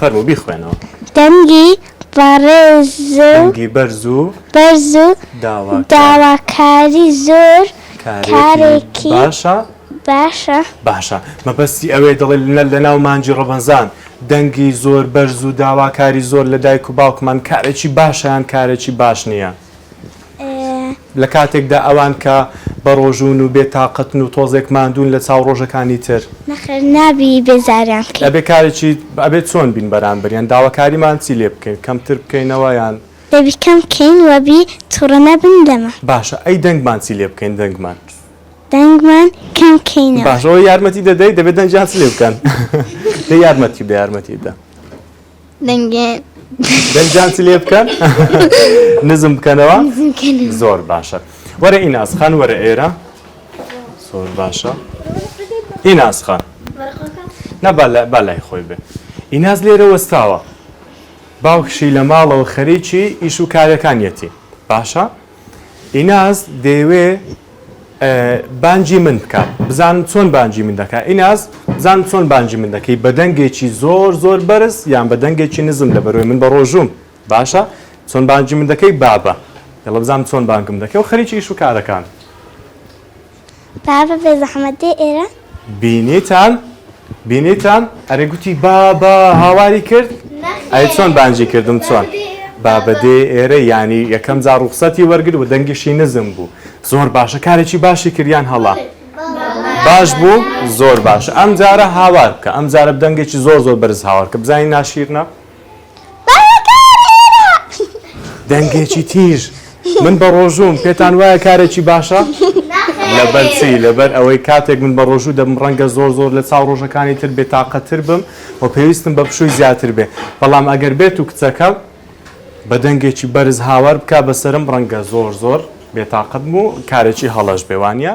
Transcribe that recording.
فەرموو بیخوێنەوە. دەنگی بەڕێز و دەنگی بەرز و بەرز و داواکاری داواکاری زۆر کارێکی کارێکی باشە. باشە. باشە مەبەستی ئەوەیە دەڵێ لە لەناو مانگی ڕەمەزان دەنگی زۆر بەرز و داواکاری زۆر لە دایک و باوکمان کارێکی باشە یان کارێکی باش نییە؟ لە کاتێکدا ئەوان کە بەڕۆژوون و بێ تاقەتن و تۆزێک ماندوون لە چاو ڕۆژەکانی تر. نەخێر نابی بێزاریان بکەین. ئەبێ کارێکی ئەبێ چۆن بین بەرامبەریان داواکاریمان چی لێ بکەین کەمتر بکەینەوە یان. دەبی کەم بکەین وە بی توڕە نەبن لەمە. باشە ئەی دەنگمان چی لێ بکەین دەنگمان. دەنگمان کەم بکەینەوە. باشە ئەوە یارمەتی دەدەی دەبێ دەنگیان چ لێ بکەن دەی یارمەتی بدە یارمەتی بدە. دەنگێ دەنگیان چ لێ بکەن نزم بکەنەوە نزم بکەنەوە. زۆر باشە وەرە ئیناس خان وەرە ئێرە زۆر باشە ئیناس خان نا با لە- با لای خۆی بێ ئیناس لێرە وەستاوە باوکشی لە ماڵەوە خەریکی ئیش و کارەکانیەتی باشە ئیناس دەیەوێ بانگی من بکات بزانم چۆن بانگی من دەکات ئیناس بزانم چۆن بانگی من دەکەی بە دەنگێکی زۆر زۆر بەرز یان بە دەنگێکی نزم لە بەرەوەی من بە ڕۆژووم باشە چۆن بانگی من دەکەی بابە یەڵە بزانم چۆن بانگم دەکەی و خەریکی ئیش و کارەکان. بابە بێزەحمەت دێ ئێرە؟ بینیتان بینیتان ئەرێ گوتی بابە هاواری کرد ئەی چۆن بانگی کردم چۆن بابە دێ ئێرە یانی یەکەم جار ڕوخسەتی وەرگرت و دەنگیشی نزم بوو زۆر باشە کارێکی باشی کرد یان هەڵە باش بوو زۆر باشە ئەم جارە هاوار بکە ئەم جارە دەنگێکی زۆر زۆر بەرز هاوار کە بزانین ناشیرنە دەنگێکی تیژ من بە ڕۆژووم پێتان وایە کارێکی باشە؟ لەبەر چی؟ لەبەر ئەوەی کاتێک من بە ڕۆژوو دەبم ڕەنگە زۆر زۆر لە چاو ڕۆژەکانی تر بێتاقەتتر بم و پێویستم بە پشووی زیاتر بێ بەڵام ئەگەر بێت و کچەکە بە دەنگێکی بەرز هاوار بکا بەسەرم ڕەنگە زۆر زۆر بێتاقەت بم و کارێکی هەڵەش بێ وانیە؟